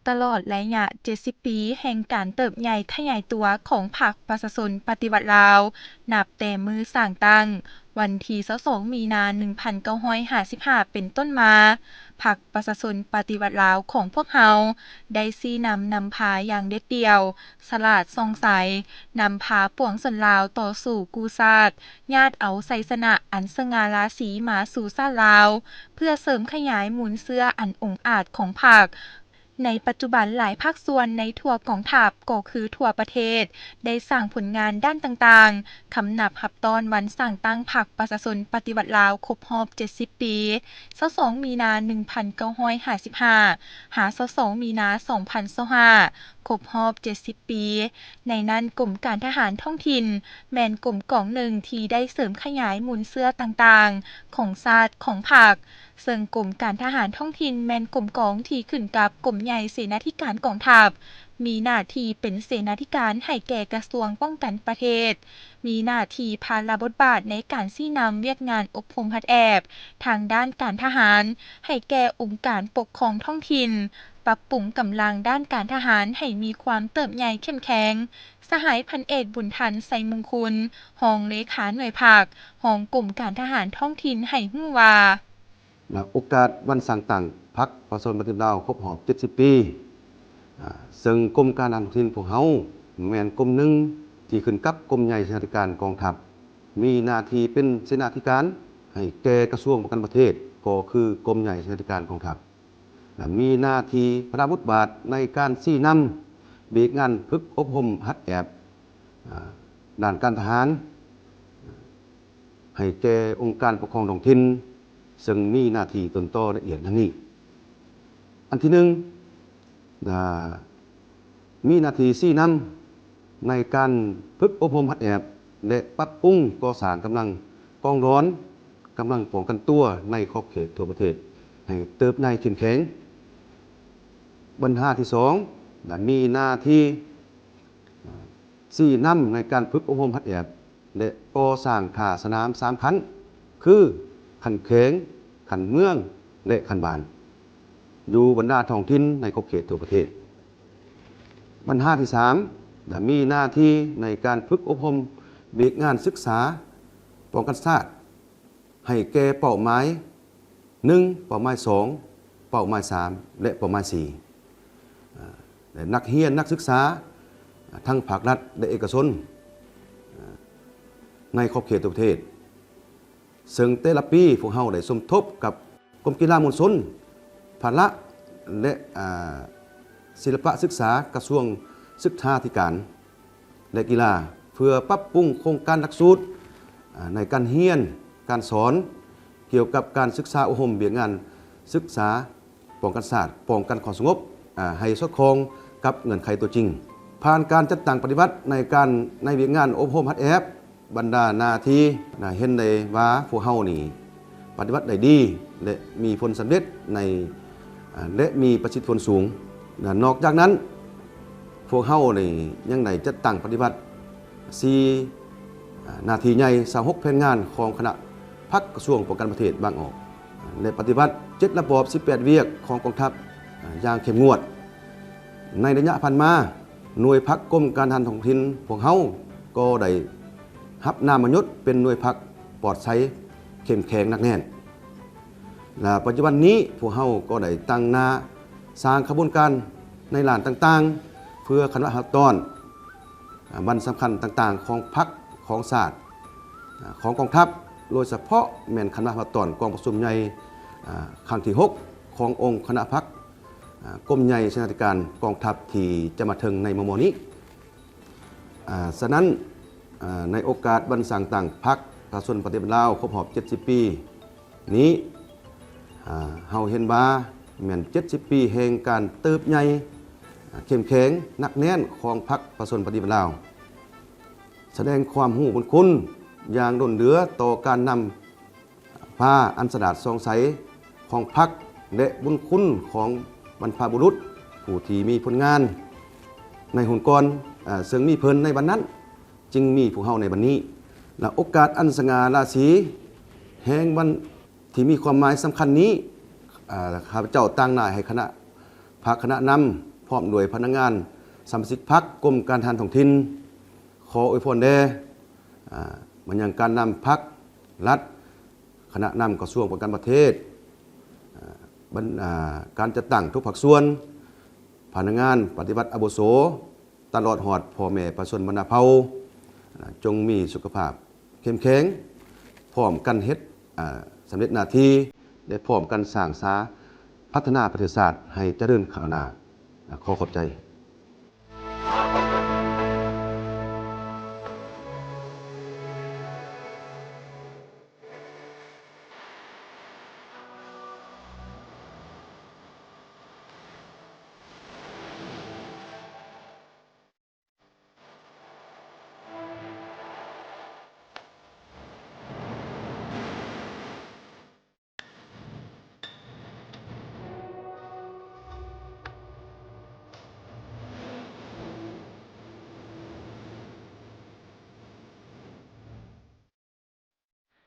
ຕະຫຼອດໄລຍະເຈັດສິບປີແຫ່ງການເຕີບໃຫຍ່ຂະຫຍາຍຕົວຂອງພັກປະຊາຊົນປະຕິວັດລາວ, ນັບແຕ່ມື້ສ້າງຕັ້ງ ວັນທີຊາວສອງ ມີນາ ໜຶ່ງພັນເກົ້າຮ້ອຍຫ້າສິບຫ້າ ເປັນຕົ້ນມາ, ພັກປະຊາຊົນປະຕິວັດລາວຂອງພວກເຮົາ ໄດ້ຊີ້ນຳນຳພາຢ່າງເດັດດ່ຽວ, ສະຫຼາດສ່ອງໃສ, ນຳພາປວງຊົນລາວຕໍ່ສູ້ກູ້ຊາດ, ຍາດເອົາໄຊຊະນະອັນສະຫງ່າລາສີມາສູ່ຊາດລາວ, ເພື່ອເສີມຂະຫຍາຍມູນເຊື້ອອັນອົງອາດຂອງພັກ. ໃນປັດຈຸບັນ, ຫຼາຍພາກສ່ວນໃນທົ່ວກອງທັບ ກໍຄືທົ່ວປະເທດ ໄດ້ສ້າງຜົນງານດ້ານຕ່າງໆ, ຄຳນັບຮັບຕ້ອນວັນສ້າງຕັ້ງພັກປະຊາຊົນປະຕິວັດລາວຄົບຮອບເຈັດສິບປີ, ຊາວສອງ ມີນາ ໜຶ່ງພັນເກົ້າຮ້ອຍຫ້າສິບຫ້າ ຫາ ຊາວສອງ ມີນາ ສອງພັນຊາວຫ້າ ຄົບຮອບເຈັດສິບປີ. ໃນນັ້ນ, ກົມການທະຫານທ້ອງຖິ່ນ ແມ່ນກົມກອງໜຶ່ງທີ່ໄດ້ເສີມຂະຫຍາຍມູນເຊື້ອຕ່າງໆ ຂອງຊາດ, ຂອງພັກ, ເຊິ່ງກົມການທະຫານທ້ອງຖິ່ນແມ່ນກົມກອງທີ່ຂຶ້ນກັບກົມໃຫຍ່ເສນາທິການກອງທັບ, ມີໜ້າທີ່ເປັນເສນາທິການໃຫ້ແກ່ກະຊວງປ້ອງກັນປະເທດ, ມີໜ້າທີ່ພາລະບົດບາດໃນການຊີ້ນຳວຽກງານອົບຮົມຫັດແອບທາງດ້ານການທະຫານໃຫ້ແກ່ອົງການປົກຄອງທ້ອງຖິ່ນ, ປັບປຸງກຳລັງດ້ານການທະຫານໃຫ້ມີຄວາມເຕີບໃຫຍ່ເຂັ້ມແຂງ. ສະຫາຍພັນເອກ ບຸນທັນ ໄຊມຸງຄຸນ, ຮອງເລຂາໜ່ວຍພັກ, ຮອງກົມການທະຫານທ້ອງຖິ່ນ ໃຫ້ຮູ້ວ່າ ນະໂອກາດວັນສ້າງຕັ້ງພັກປະຊາຊົນປະຕິວັດລາວຄົບຮອບເຈັດສິບປີ, ອາ, ເຊິ່ງກົມການທະຫານທ້ອງຖິ່ນພວກເຮົາແມ່ນກົມໜຶ່ງທີ່ຂຶ້ນກັບກົມໃຫຍ່ເສນາທິການກອງທັບ, ມີໜ້າທີ່ເປັນເສນາທິການໃຫ້ແກ່ກະຊວງປ້ອງກັນປະເທດ, ກໍຄືກົມໃຫຍ່ເສນາທິການກອງທັບ, ແລະ ມີໜ້າທີ່ພາລະບົດບາດໃນການຊີ້ນຳວຽກງານຝຶກອົບຮົມຫັດແອບ, ອາ, ດ້ານການທະຫານ ໃຫ້ແກ່ອົງການປົກຄອງທ້ອງຖິ່ນ, ເຊິ່ງມີໜ້າທີ່ຕົ້ນຕໍລະອຽດດັ່ງນີ້. ອັນທີໜຶ່ງ, ອາ, ມີໜ້າທີ່ຊີ້ນຳໃນການຝຶກອົບຮົມຫັດແອບ ແລະ ປັບປຸງກໍ່ສ້າງກຳລັງກອງຫຼອນ, ກຳລັງປ້ອງກັນຕົວໃນຂອບເຂດທົ່ວປະເທດ ໃຫ້ເຕີບໃຫຍ່ເຂັ້ມແຂງ. ບັນຫາທີສອງ, ມີໜ້າທີ່ ຊີ້ນຳໃນການຝຶກອົບຮົມຫັດແອບ ແລະ ກໍ່ສ້າງທ່າສະໜາມສາມຂັ້ນ ຄື ຂັ້ນແຂວງ, ຂັ້ນເມືອງ ແລະ ຂັ້ນບ້ານ ຢູ່ບັນດາທ້ອງຖິ່ນໃນຂອບເຂດທົ່ວປະເທດ. ບັນຫາທີສາມ, ມີໜ້າທີ່ໃນການຝຶກອົບຮົມວຽກງານສຶກສາປ້ອງກັນຊາດ ໃຫ້ແກ່ເປົ້າໝາຍໜຶ່ງ, ເປົ້າໝາຍສອງ, ເປົ້າໝາຍສາມ ແລະ ເປົ້າໝາຍສີ່ ແລະ ນັກຮຽນນັກສຶກສາທັງພາກລັດ ແລະ ເອກະຊົນໃນຂອບເຂດທົ່ວປະເທດ, ເຊິ່ງແຕ່ລະປີພວກເຮົາໄດ້ສົມທົບກັບກົມກິລາມວນຊົນ, ພະລະ ແລະ ອາ ສິລະປະສຶກສາ ກະຊວງສຶກສາທິການ ແລະ ກິລາ ເພື່ອປັບປຸງໂຄງການຫຼັກສູດ ອາ ໃນການຮຽນການສອນກ່ຽວກັບການສຶກສາອົບຮົມວຽກງານສຶກສາປ້ອງກັນຊາດ, ປ້ອງກັນຄວາມສະຫງົບ ອາ ໃຫ້ສອດຄ່ອງກັບເງື່ອນໄຂຕົວຈິງ. ຜ່ານການຈັດຕັ້ງປະຕິບັດໃນການ ໃນວຽກງານອົບຮົມຫັດແອບ, ບັນດາໜ້າທີ່ ນະ ເຫັນໄດ້ວ່າພວກເຮົານີ້ປະຕິບັດໄດ້ດີ ແລະ ມີຜົນສຳເລັດໃນ ອາ ແລະ ມີປະສິດທິຜົນສູງ. ນະ ນອກຈາກນັ້ນ ພວກເຮົານີ້ຍັງໄດ້ຈັດຕັ້ງປະຕິບັດ ສີ່ ອາ ໜ້າທີ່ໃຫຍ່ ຊາວຫົກແຜນງານຂອງຄະນະພັກກະຊວງປ້ອງກັນປະເທດບາງອອກ ແລະ ປະຕິບັດ ເຈັດ ລະບອບ ສິບແປດ ວຽກຂອງກອງທັບ ອາ ຢ່າງເຂັ້ມງວດ. ໃນໄລຍະຜ່ານມາ, ໜ່ວຍພັກກົມການທະຫານທ້ອງຖິ່ນພວກເຮົາກໍໄດ້ຮັບນາມມະຍົດເປັນໜ່ວຍພັກປອດໃສ, ເຂັ້ມແຂງ, ໜັກແໜ້ນ ແລະ ປັດຈຸບັນນີ້ພວກເຮົາກໍໄດ້ຕັ້ງໜ້າສ້າງຂະບວນການໃນດ້ານຕ່າງໆ ເພື່ອຄະນະຮັບຕ້ອນ ອາ ວັນສຳຄັນຕ່າງໆຂອງພັກ, ຂອງຊາດ, ອາ ຂອງກອງທັບ, ໂດຍສະເພາະແມ່ນຄະນະຮັບຕ້ອນກອງປະຊຸມໃຫຍ່ ອາ ຄັ້ງທີຫົກ ຂອງອົງຄະນະພັກ ອາ ກົມໃຫຍ່ເສນາທິການກອງທັບທີ່ຈະມາເຖິງໃນມໍ່ໆນີ້. ອາ ສະນັ້ນ ອາ ໃນໂອກາດວັນສ້າງຕັ້ງພັກປະຊາຊົນປະຕິວັດລາວຄົບຮອບເຈັດສິບປີນີ້, ອາ ເຮົາເຫັນວ່າແມ່ນເຈັດສິບປີແຫ່ງການເຕີບໃຫຍ່ ເຂັ້ມແຂງ ໜັກແໜ້ນຂອງພັກປະຊາຊົນປະຕິວັດລາວ, ສະແດງຄວາມຮູ້ບຸນຄຸນຢ່າງລົ້ນເຫຼືອຕໍ່ການນຳ ພາອັນສະຫຼາດສ່ອງໃສຂອງພັກ ແລະ ບຸນຄຸນຂອງບັນພະບຸລຸດຜູ້ທີ່ມີຜົນງານໃນຮຸ່ນກ່ອນ, ເຊິ່ງມີເພິ່ນໃນວັນນັ້ນ ຈຶ່ງມີພວກເຮົາໃນວັນນີ້. ແລະ ໂອກາດອັນສະຫງ່າລາສີແຫ່ງວັນທີ່ມີຄວາມໝາຍສຳຄັນນີ້, ຂ້າພະເຈົ້າຕາງໜ້າໃຫ້ຄະນະພັກຄະນະນຳ ພ້ອມດ້ວຍພະນັກງານສະມາຊິກພັກ ກົມການທະຫານທ້ອງຖິ່ນ ຂໍອວຍພອນແດ່ ອາ ມາຍັງການນຳພັກລັດ ຄະນະນຳກະຊວງປ້ອງກັນປະເທດ ອາ ບັນ ອາ ການຈັດຕັ້ງທຸກພາກສ່ວນ, ພະນັກງານປະຕິບັດອາວຸໂສ ຕະຫຼອດຮອດພໍ່ແມ່ປະຊາຊົນບັນດາເຜົ່າ ອາ ຈົ່ງມີສຸຂະພາບເຂັ້ມແຂງ, ພ້ອມກັນເຮັດ ອາ ສຳເລັດໜ້າທີ່ ແລະ ພ້ອມກັນສ້າງສາພັດທະນາປະເທດຊາດໃຫ້ຈະເລີນກ້າວໜ້າ. ອາ ຂໍຂອບໃຈ.